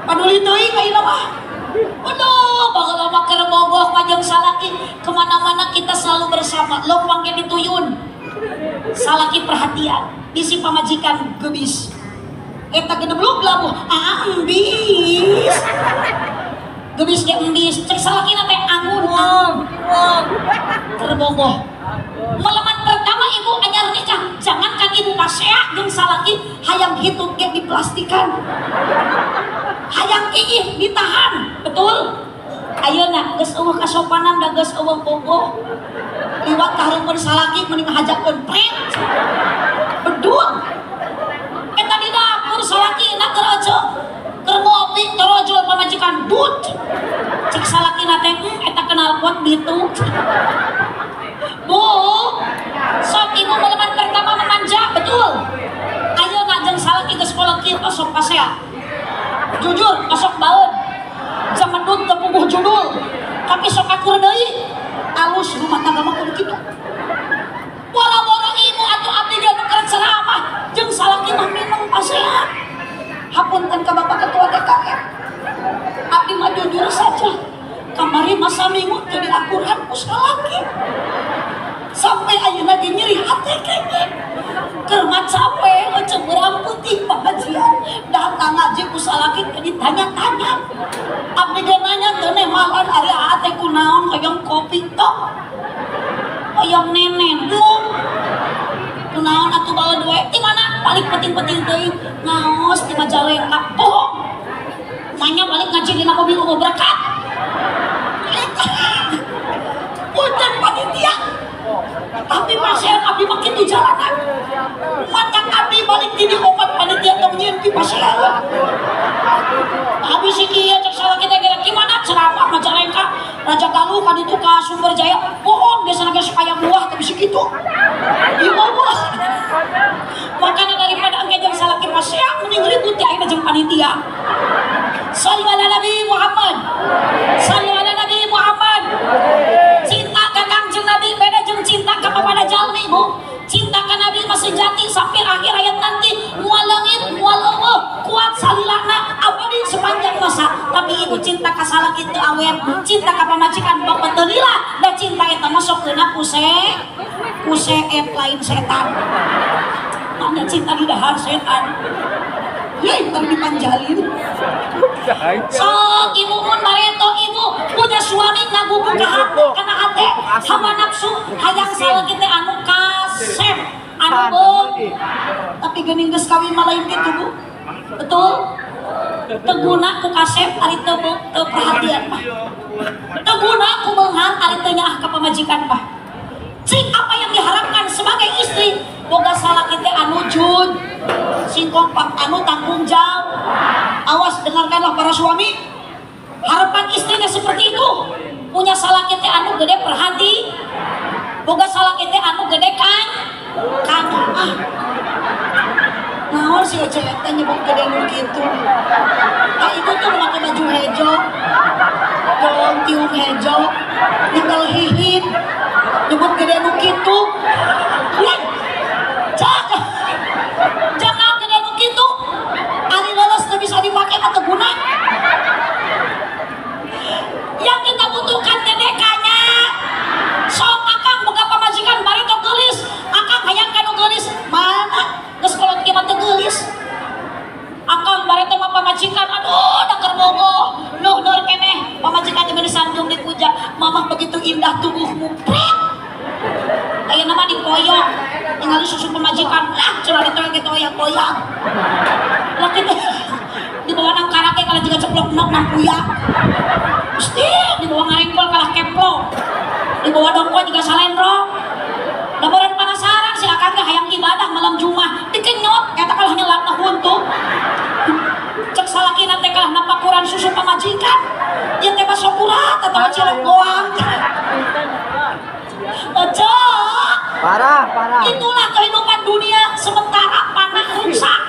Paduli teuing ayeuna mah. Aduh, baheula mah keur bogoh jeung salaki kemana-mana kita selalu bersama. Leumpang ge dituyun. Salaki perhatian, bisi pamajikan gebis. Eta gedeblug labuh, ah embis. Gebis ge embis, cek salakina teh anggun. Keur bogoh. Meleman pertama ibu anyar nikah, jangankan ibu pasea jeung salaki hayang hitut ge diplastikan. Hayang kiih ditahan, betul? Ayeuna geus eueuh kasopanan da geus eueuh bogoh. Liwat kahareupeun salaki mending hajakeun pret. Bedul. Eta di dapur salakina keur ece. Keur ngopi torojol pamajikan but. Cek salakina teh eta kenal pot ditu. Bu, sok ibu meleman pertama memanja, betul? Ayeuna jeung salaki geus kolot kieu osok pasea. Jujur, osok baeun. Jamedut teu puguh judul. Tapi sok akur deui. Alus rumah tangga mah kudu kitu. Boro-boro ibu atuh abdi ge nu keur ceramah jeung salaki mah minum pasea. Hapunten ka Bapak Ketua DKM. Abdi mah jujur saja. Kamari masa minggu teu diakuran ku salaki. Sampai ayeuna ge nyeri hate keneh. Keur mah capek euceuh beurang putih pengajian. Datang ngaji ku salaki teu ditanya-tanya. Abdi ge nanya teu nemalan ari aa teh kunaon hoyong kopi tok. Hoyong nenen. Kunaon atuh bawa duit di mana? Balik penting-penting teuing ngaos di Majalengka. Bohong. Manya balik ngaji dina mobil eueuh berkat. Punten panitia. Tapi pasien abdi mah kitu jalanan. Matak abdi balik di obat panitia tong nyieun pi pasien. Habis si kieu cek salaki teh geura gimana ceramah Majalengka, Raja Galuh ka ditu ka Sumberjaya. Bohong biasana ge supaya buah teh bisi kitu. Ieu mah. Makana daripada engke jeung salaki pasea mending ribut teh ayeuna jeung panitia. Shallu ala Nabi Muhammad. Shallu ala Nabi Muhammad. Cinta ka Kangjeng Nabi beda jeung cinta ka kepada jalmi, Bu. Cinta ka Nabi mah sejati sampai akhir hayat nanti, moal leungit, moal eueuh, kuat salilana abadi sepanjang masa. Tapi ibu cinta ka salaki teu awet, cinta ka pamajikan bapak teu lila, da cinta eta mah sok keuna ku seep lain setan. Mana cinta di dahar setan. Yeuh, tong dipanjalin. Sok ibu mun bareto ibu punya suami ngagugu ka hate kana hate hawa nafsu hayang salaki teh anu kasep anu beung. Tapi geuning geus kawin mah lain kitu, Bu. Betul? Teu guna ku kasep ari teu perhatian mah. Teu guna ku beunghar ari teu nyaah ka pamajikan mah. Cik apa yang diharapkan sebagai istri boga salaki teh anu jud sing kompak anu tanggung jawab. Awas dengarkanlah para suami, harapan istrinya seperti itu. Punya salaki teh anu gede perhati, boga salaki teh anu gede kan kan ah naon sih cewek teh nyebut gede nu kitu. Tah ibu tuh memakai baju hejo, golong tiung hejo, ninggal hihit, nyebut gede nu kitu. Jangan gede nu kitu. Ari leles teu bisa dipake mah teu guna. Yang kita butuhkan TDK-nya. Sok akang boga pamajikan bari tong geulis, akang hayang ka nu geulis. Mana geus kolot kieu mah teu geulis. Akang bari teh mah pamajikan aduh da keur bogoh, nuh-nur keneh pamajikan teh disanjung dipuja, mamah begitu indah tubuhmu. Pret. Ayeuna mah dipoyong, tinggal susu pamajikan lah curah ditoyong ge toyang-toyang. Laki teh dibawa nang karake kalah jiga ceplok nok nang kuya. Gusti dibawa ngarengkol kalah keplo. Dibawa dongko jiga salendro. Laporan penasaran si akang ge hayang ibadah malam Jumat, dikenyot eta kalah nyelapna huntu. Cek salakina teh kalah napakuran susu pamajikan. Ieu teh mah sokurat atawa cilok goang. Ojo. Parah, parah. Itulah kehidupan dunia. sementara panah rusak.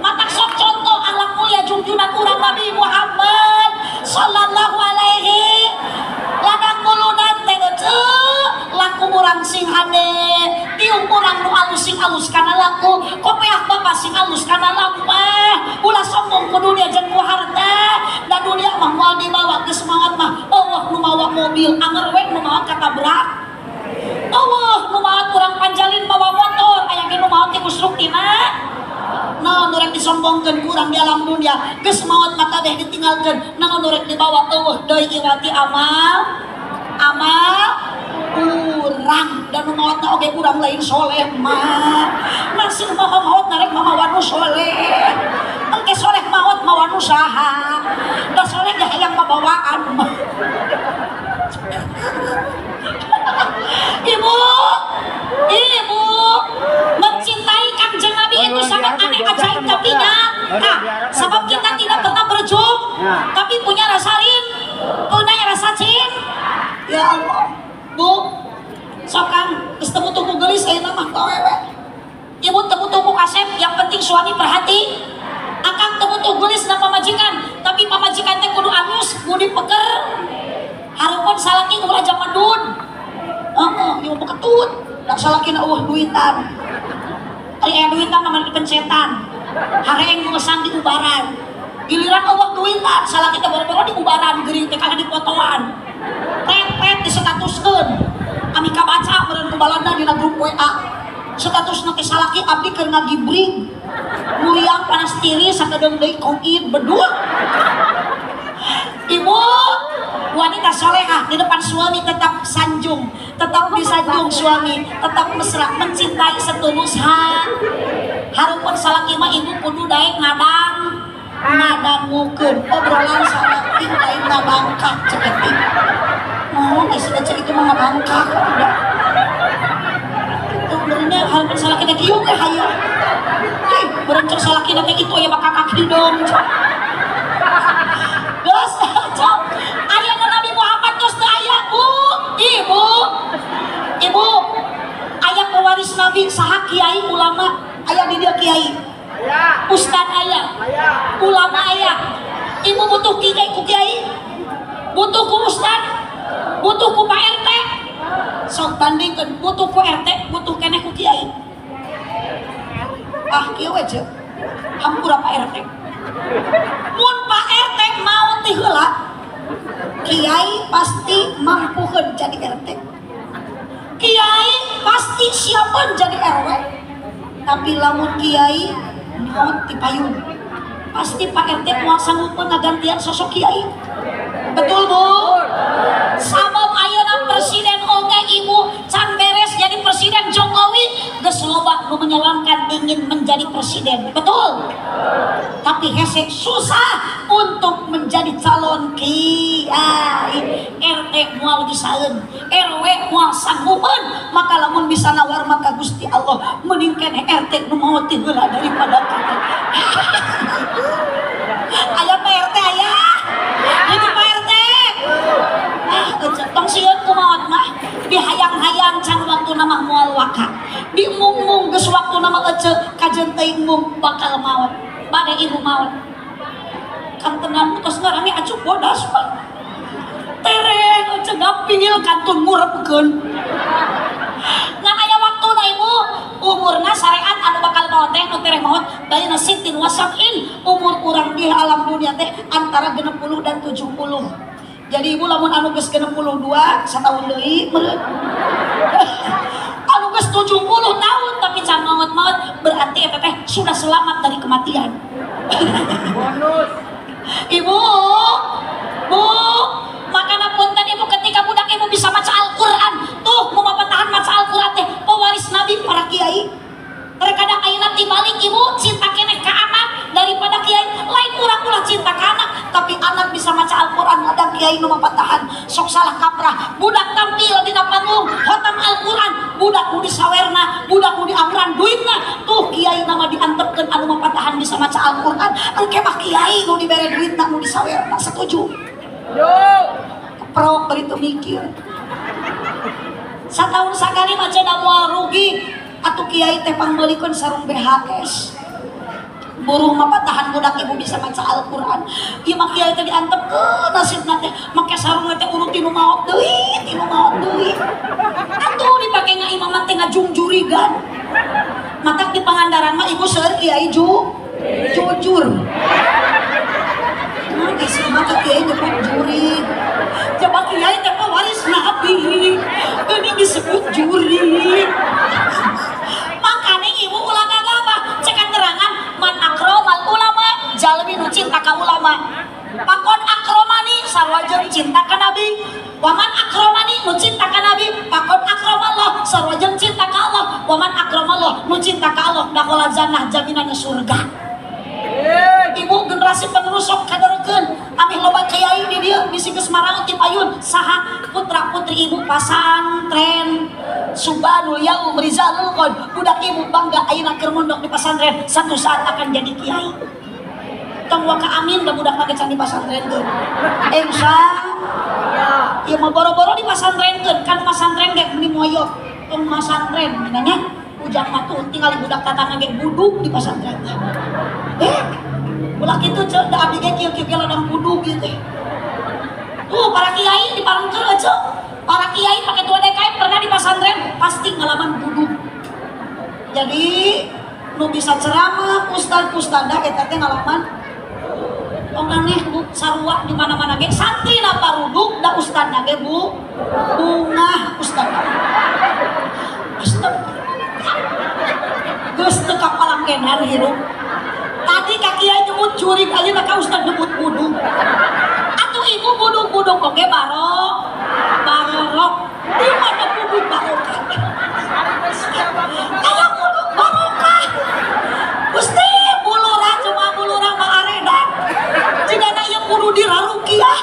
Matak sok contoh akhlak mulia junjungan urang Nabi Muhammad sallallahu alaihi ladang muludan teh eueuh laku urang sing hade tiung urang nu alus sing alus kana laku kopeah bapak sing alus kana lampah ulah sombong ku dunia jeung ku harta da dunia mah moal dibawa geus maot mah eueuh nu mawa mobil anger we nu maot katabrak eueuh nu maot urang panjalin mawa motor aya ge nu maot ti kusruk tina naon nu rek disombongkeun ku urang di alam dunia geus maot mah kabeh ditinggalkeun naon nu rek dibawa eueuh deui iwati amal amal urang dan nu maotna oge urang lain soleh mah masih maha maot narek mamawa nu soleh engke soleh maot mawa nu saha da soleh ge hayang mabawaan mah. Ibu, ibu mencintai Kangjeng Nabi itu sangat aneh ajaib tapi nyata. Sebab kita tidak pernah berjumpa, tapi punya rasa rindu, punya rasa cinta. Ya Allah, Bu, sok kang geus teu butuh ku geulis ayeuna mah awewe. Ibu teu butuh ku kasep, yang penting suami perhati. Akang teu butuh geulis na pamajikan, tapi pamajikan teh kudu alus, kudu peker. Harupun salaki ulah jamadun. Heeh, ieu beketut. Da salakina eueuh duitan. Ari aya duitan mah dipencetan. Hareeng ngeusang diubaran. Giliran eueuh duitan, salaki teh boro-boro diubaran geuring teh kalah dipotoan. Pret-pret disetatuskeun. Ami kabaca meureun ku balanda dina grup WA. Statusna teh salaki abdi keur ngagibring. Muriang panas tiris sakedeung deui koin bedul. Ibu, wanita solehah di depan suami tetap sanjung, tetap disanjung suami, tetap mesra, mencintai setulus hati. Harupun salaki mah ibu kudu daek ngadang, ngadangukeun obrolan salaki lain ngadangkak ceketik. Oh, geus cek itu mah ngadangkak. Itu benernya harupun salaki teh kieu teh hayu. Hei, berencok salaki teh itu aya bakal kaki dong. Geus, cok. Aya Nabi Muhammad geus teu aya, Bu. Ibu. Ibu, aya pewaris Nabi saha kiai ulama, aya di dieu kiai. Aya. Ustad aya. Aya. Ulama aya. Ibu butuh kiai ku kiai? Butuh ku ustad? Butuh ku Pak RT? Sok bandingkeun butuh ku RT, butuh keneh ku kiai. Ah, kieu we ceuk. Hampura Pak RT. Mun Pak RT mau ti heula, kiai pasti mampukeun jadi RT. Kiai pasti siapeun jadi RW. Tapi lamun kiai maot ti payun, pasti Pak RT moal sanggupeun ngagantian sosok kiai. Betul, Bu? Sabab ayeuna presiden oge ibu can beres jadi presiden Jokowi geus loba nu menyalonkan ingin menjadi presiden. Betul? Tapi hese susah untuk menjadi calon kiai. RT moal bisaeun, RW moal sanggupeun, maka lamun bisa nawar maka Gusti Allah mending keneh RT nu maot ti heula daripada kiai. Aya Pak RT aya. Itu Pak RT. Ah, tong sieun ku maot mah dihayang-hayang can waktuna mah moal waka. Diemung-mung geus waktuna mah eceu kajen teuing mung bakal maot. Bade ibu maot. Kantenan tos ngarange acuk bodas mah. Tereng eceu gapingil kantun ngurepkeun. Ngan aya waktuna ibu, umurna syariat anu bakal maot teh nu tereh maot baina sitin wasabin, umur urang di alam dunia teh antara 60 dan 70. Jadi ibu lamun anu geus 62 sataun deui meureun. Anu geus 70 tahun tapi can maot-maot berarti eta teh sudah selamat dari kematian. Bonus. Ibu, Bu, makana punten ibu ketika budak ibu bisa maca Al-Qur'an, tuh mau mapatahan maca Al-Qur'an teh pewaris Nabi para kiai. Terkadang ayeuna tibalik ibu cinta keneh ka anak daripada kiai. Lain urang ulah cinta ka anak, tapi anak bisa maca Al-Qur'an ada kiai nu mapatahan sok salah kaprah. Budak tampil dina panggung hotam Al-Qur'an, budak nu disawerna, budak nu diangran duitna, tuh kiai nama diantepkeun anu mapatahan bisa maca Al-Qur'an, engke mah kiai nu dibere duitna nu disawerna. Setuju? Yo. Keprok bari teu mikir. Satahun sakali mah cenah moal rugi. Atuh kiai teh pangmeulikeun sarung BHS. Buruh mah patahan budak ibu bisa maca Al-Qur'an. Ieu mah kiai teh diantepkeun nasibna teh make sarung teh urut tinu maot deui, tinu maot deui. Atuh dipake ngaimaman teh ngajungjurigan. Matak di Pangandaran mah ibu seueur kiai jujur. Mah geus mah ka kiai nyebut jurig. Coba kiai teh waris nabi. Ini disebut jurig. Makane ibu ulah gagabah cekan terangan man akromal ulama jalmi nu cinta ka ulama. Pakon akromani sarua jeung cinta ka nabi. Waman akromani nu cinta ka nabi, pakon akromallah sarua jeung cinta ka Allah. Waman akromallah nu cinta ka Allah dakhala jannah jaminan surga. Ibu generasi penerus sok kaderkeun ameh loba kiai di dieu bisi geus maraot ti payun saha putra putri ibu pasantren Subhanul yaum rizalul qad budak ibu bangga ayeuna keur mondok di pasantren satu saat akan jadi kiai. Tong waka amin da budak mah can di pasantrenkeun. Insya ieu mah boro-boro di pasantrenkeun kan pasantren ge meni moyok tong masantren nya ujang mah tuh tinggal budak tatangga ge buduk di pasantren teh. Ulah kitu ceu da abdi ge kieu-kieu ladang buduk ieu teh. Tuh para kiai diparengkeun ceu. Para kiai pakai tua DKM pernah di pasantren pasti ngalaman buduk. Jadi nu bisa ceramah ustad-ustadah eta teh ngalaman tong aneh bu sarua di mana-mana ge santri na paruduk da ustadna ge bu bungah ustad. Astagfirullah. Geus teu kapalangkenan hirup. Tadi ka kiai nyebut jurig ayeuna ka ustad nyebut buduk. Atuh ibu buduk-buduk oge barorok. Di mana buduk barokah? Aya buduk barokah. Gusti bulurah cuma bulurah mah aredan. Jigana ieu kudu dirarukiah.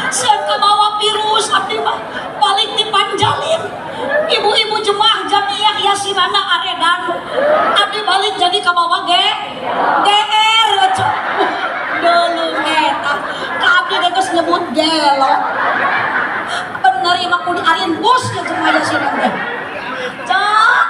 Sieun kabawa virus abdi mah balik dipanjalin. Ibu-ibu jemaah jamiah yasinana aredan. Abdi balik jadi kabawa ge GR deuleu eta. Ka abdi ge geus nyebut gelo. Bener ieu mah kudu arin bus ya jemaah yasinan teh. Cok,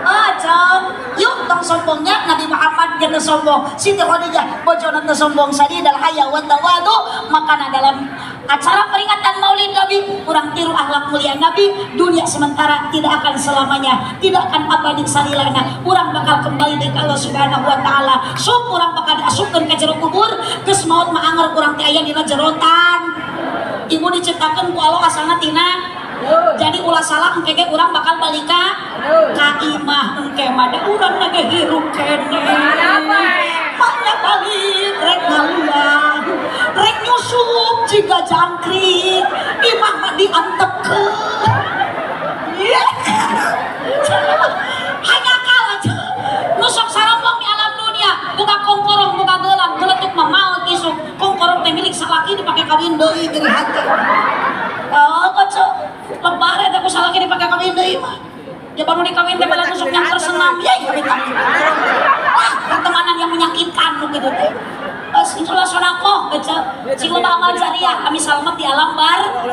ah cok. Yuk tong sombongnya Nabi Muhammad ge teu sombong. Siti Khadijah bojona teu sombong sadidal haya wa tawadu. Makana dalam acara peringatan Maulid Nabi kurang tiru akhlak mulia Nabi. Dunia sementara tidak akan selamanya, tidak akan abadi salilana. Urang bakal kembali deui ka Allah Subhanahu wa taala. Sup urang bakal diasupkeun ka jero kubur, geus maot mah anger urang teh aya dina jerotan. Ibu diciptakeun ku Allah asalna tina. Jadi ulah salah engke ge urang bakal balik ka imah engke mah da urang na ge hirup keneh. Mana balik rek ngaluang, rek nyusup jiga jangkrik, imah mah diantepkeun. Hanya kalah nu sok sarombong di alam dunia, buka kongkorong, buka gelang, geletuk mah maot isuk. Kongkorong teh milik salaki dipake kawin deui geri hate. Oh, kocok. Lebar eta ku salaki dipake kawin deui mah. Ya baru dikawin teh bala nusuk yang tersenam. Ya ya wah, pertemanan yang menyakitkan nu kitu teh. Itulah sodakoh baca sing loba amal jariah kami salamet di alam bar.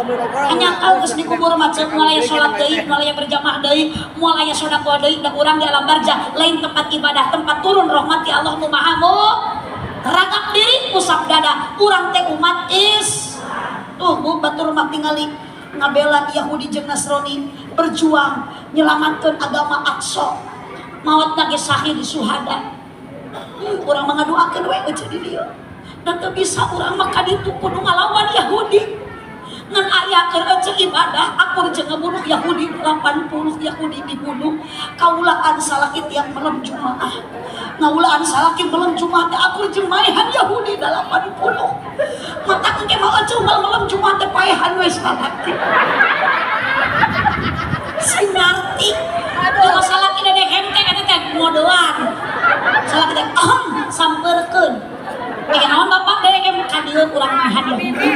Hanya kau geus dikubur mah ceuk moal aya salat deui, moal aya berjamaah deui, moal aya sodakoh deui da urang di alam barjah lain tempat ibadah, tempat turun rahmat ti Allah nu Maha Ragap diri usap dada urang teh umat is. Tuh bu batur mah tingali ngabela Yahudi jeung Nasrani berjuang nyelamatkeun agama Aqsa. Maot ge sahid suhada. Urang mah ngadoakeun we eueuh di dieu. Da teu bisa urang mah ka ditu kudu ngalawan Yahudi. Ngan aya keur eueuh ibadah akur jeung ngabunuh Yahudi 80 Yahudi dibunuh. Kaulaan salaki tiap malam Jumaah. Ngaulaan salaki malam Jumaah teh akur jeung maehan Yahudi 80. Mata engke mah eueuh malam Jumaah teh paehan we salaki. Sing ngarti. Kalau salaki dede henteng eta teh modoan. Salaki teh ahem sampeurkeun. Naon bapak dede hem ka dieu urang maehan Yahudi.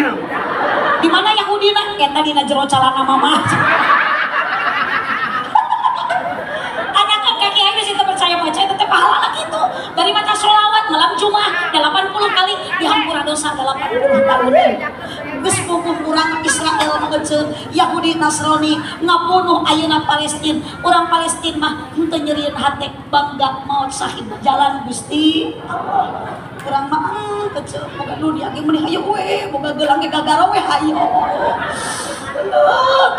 Di mana Yahudi na? Eta dina jero calana mama. Tanyakan ka kiai geus teu percaya maca eta teh pahala kitu. Bari maca sholawat malam Jumat 80 kali dihampura dosa 80 tahun. Geus puguh urang Israel mah ece Yahudi Nasrani ngabunuh ayeuna Palestin. Urang Palestin mah henteu nyerieun hate bangga maot sahib jalan Gusti Allah. Urang mah ece boga dunia ge meuni hayo we boga gelang ge gagara we hayo.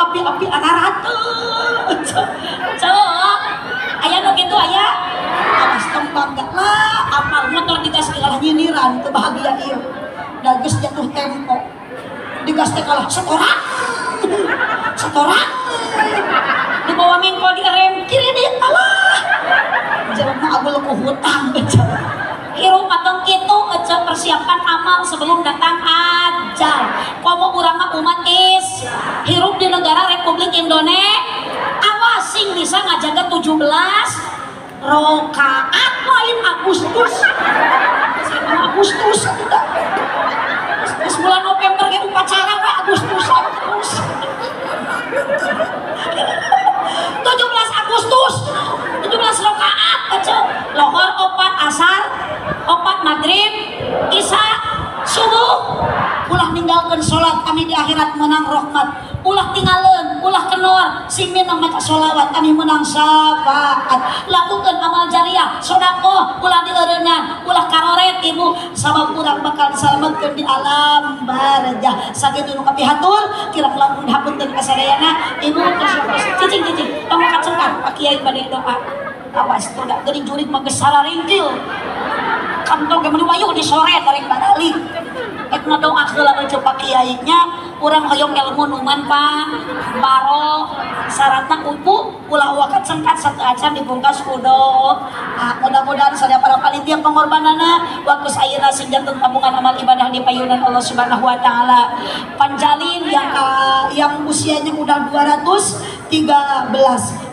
Api-api ararateul. Ece aya nu kitu aya awas tong bangga lah amal motor digas kalah nyindiran teu bahagia ieu. Da geus jatuh tempo. Digas teh kalah setoran. Setoran. Dibawa mingko di rem kredit alah. Jelema agul ku hutang. Hirup atong kitu ece persiapkan amal sebelum datang ajal. Komo urang mah umat is hirup di negara Republik Indonesia. Awas sing bisa ngajaga 17 rokaat lain Agustus. Agustus udah. Terus bulan November ge upacara we Agustusan terus. 17 Agustus, 17 rokaat ece. Lohor 4 asar, 4 maghrib, isya, subuh. Ulah ninggalkeun salat kami di akhirat menang rahmat. Ulah tinggalin, ulah kenor, sing minang maca sholawat kami menang syafaat. Lakukan amal jariah, sodakoh, ulah dieureungan, ulah karoret ibu, sabab urang bakal disalametkeun di alam barzah. Sakitu nu kapihatur, kirang langkung hapunten ka sadayana, ibu terus cicing-cicing, tong kacengkan Pak Kiai bade doa. Awas tuh da geuning jurig mah geus salarengkil. Kantong ge meuni wayuh disoret bareng baralik. Ek ngadoa heula baca Pak Kiai nya, urang hoyong ilmu nu manfaat, baro, syaratna upu, ulah wakat sengkat satu acan dibungkas kudo. Ah, mudah-mudahan sadaya para panitia pengorbanana waktu ayeuna sing janten tabungan amal ibadah di payunan Allah Subhanahu wa taala. Panjalin yang usianya udah 213.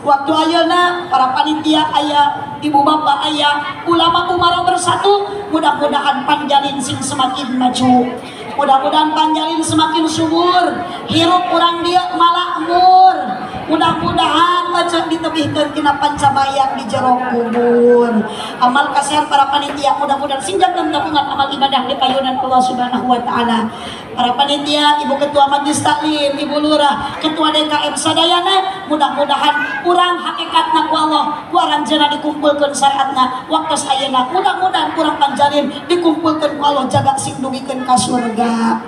Waktu ayeuna para panitia aya, ibu bapak aya, ulama umaro bersatu, mudah-mudahan Panjalin sing semakin maju. Mudah-mudahan Panjalin semakin subur, hirup urang dia malakmur. Mudah-mudahan aja ditebihkeun tina pancabaya di jero kubur. Amal kasihan para panitia mudah-mudahan sing janten tabungan amal ibadah di payunan Allah Subhanahu wa taala. Para panitia, ibu ketua majelis taklim, ibu lurah, ketua DKM sadayana, mudah-mudahan urang hakikatna ku Allah, ku aranjeunna dikumpulkeun syariatna waktu ayeuna. Mudah-mudahan urang Panjalin dikumpulkeun ku Allah jaga sing dugikeun ka surga.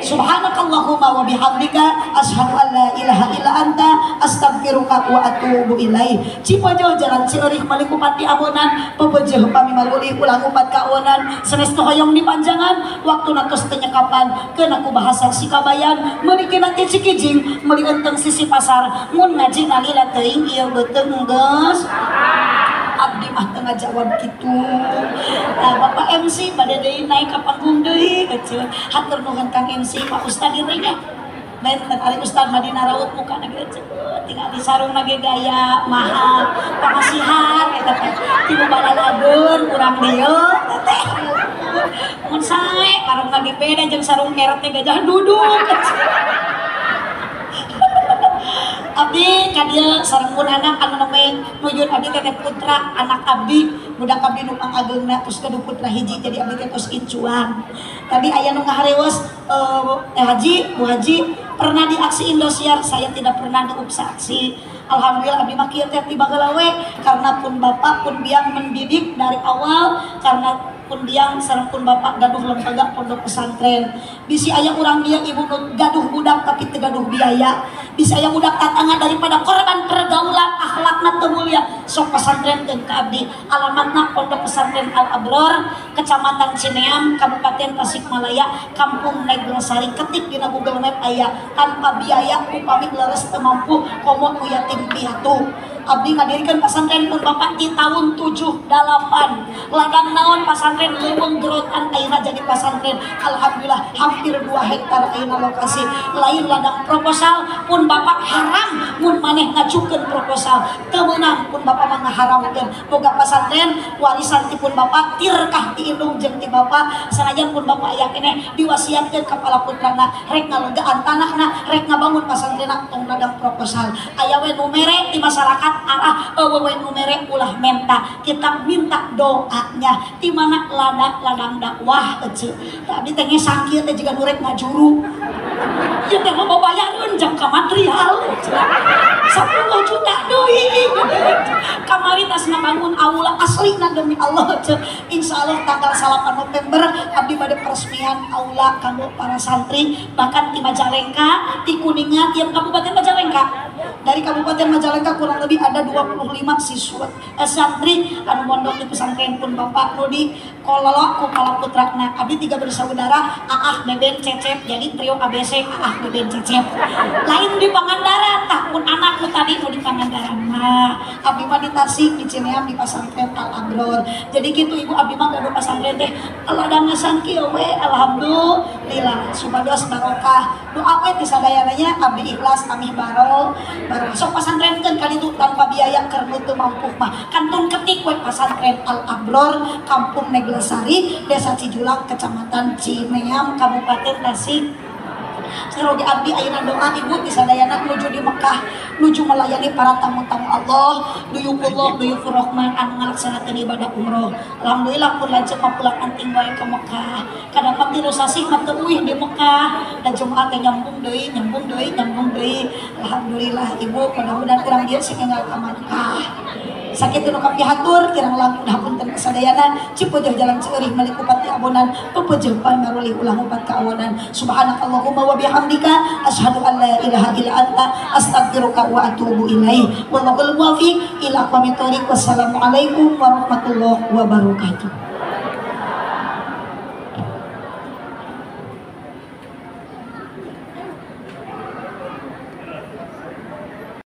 Subhanakallahumma wa bihamdika asyhadu an la ilaha illa anta astaghfiruka wa atubu ilaik. Cipojo jalan Ciurih Malikupati awonan pepejeuh pami maruli ulah ngupat kawonan sanes nu hoyong dipanjangan waktuna tos teu nyekapan keuna ku bahasa sikabayan meuli kina ti Cikijing meuli enteng sisi pasar mun ngaji ngalila teuing ieu beuteung geus. Abdi mah teu ngajawab kitu. Nah, Bapak MC bade deui naik ka panggung deui kecil. Hatur nuhun Kang MC Pak Ustad ieu nya. Lain ari Ustad mah dina raut mukana ge tinggal di sarungna ge gaya mahal. Pangasihan eta teh. Tibu balalageun urang dieu teh. Mun sae sarungna ge beda jeung sarung keret teh gajah duduk. Abdi ka dieu sareng pun anak anu nembe nuyun abdi teh putra anak abdi budak abdi nu pangageungna terus gaduh putra hiji jadi abdi teh tos incuan. Tadi aya nu ngaharewos Teh Haji, Bu Haji pernah di aksi Indosiar, saya tidak pernah di upsa aksi. Alhamdulillah abdi mah kieu teh ti baheula we karena pun bapak pun biang mendidik dari awal karena pun biang sareng pun bapak gaduh lembaga pondok pesantren. Bisi aya urang dieu ibu nu gaduh budak tapi teu gaduh biaya. Bisi aya budak tatangga daripada korban pergaulan akhlakna teu mulia sok pesantrenkeun ka abdi. Alamatna Pondok Pesantren Al Abror, Kecamatan Cineam, Kabupaten Tasikmalaya, Kampung Neglasari. Ketik dina Google Map aya tanpa biaya upami leres teu mampu komo nu yatim piatu. Abdi ngadirikeun pesantren pun bapak di tahun 78. Ladang naon pesantren leuweung gerotan ayeuna jadi pesantren. Alhamdulillah hampir 2 hektar ayeuna lokasi. Lain ladang proposal pun bapak haram mun maneh ngajukeun proposal. Teu meunang pun bapak mah ngaharamkeun. Boga pesantren warisan ti pun bapak tirkah ti indung jeung ti bapak sanajan pun bapak aya keneh diwasiatkeun ka para putrana rek ngalegaan tanahna rek ngabangun pesantrenna tong ladang proposal. Aya we nu mere di masyarakat arah eueuh we nu mere ulah menta, kita minta doanya di mana ladang dakwah ece. Tadi teh ngesang kieu teh jiga nu rek ngajuru. Ieu teh mah bayareun jang ka material. 10 juta deui. Kamari tas ngabangun aula aslina demi Allah. Insyaallah tanggal 8 November abdi bade peresmian aula kanggo para santri bahkan ti Majalengka, ti Kuningan, tiap Kabupaten Majalengka. Dari Kabupaten Majalengka kurang lebih ada 25 siswa santri anu mondok di pesantren pun Bapak nu di Kololo ku kala putrana. Abdi 3 bersaudara, Aah, Beben, Cecep, jadi trio ABC Aah, Beben, Cecep. Lain di Pangandaran, tah pun anak nu tadi nu di Pangandaran mah. Abdi mah di Tasik, di Cineam, di pesantren Al Abror. Jadi gitu ibu, abdi mah gaduh pesantren teh ladang-ngesan kieu we, alhamdulillah. Supados barokah. Doa we ti sadayananya abdi ikhlas amih barokah. Sok pasantrenkeun kali itu tanpa biaya keur nu teu mampu mah. Kantun ketik we pesantren Al Abror, Kampung Neglasari, Desa Cijulang, Kecamatan Cineam, Kabupaten Tasik. Saroge abdi ayeuna doa ibu ti sadayana nuju di Mekah, nuju melayani para tamu-tamu Allah, duyukullah duyufur rahman anu ngalaksanakeun ibadah umroh. Alhamdulillah pun lanceuk mah pulang anting wae ka Mekah. Kadang mah 3 sasih mah teu uih di Mekah, dan Jumat teh nyambung deui, nyambung deui, nyambung deui. Alhamdulillah ibu, mudah-mudahan urang dieu sing enggal ka Mekah. Sakitu nu kapihatur kirang langkung hapunten kasadayana cipeujeun jalan seurih malik upati abonan pepeujeuh pamarulih ulah upat kaawanan. Subhanakallahumma wa bihamdika asyhadu an la ilaha illa anta astaghfiruka wa atubu ilaik. Wallahul muwaffiq ila aqwamit thoriq. Wassalamualaikum warahmatullahi wabarakatuh.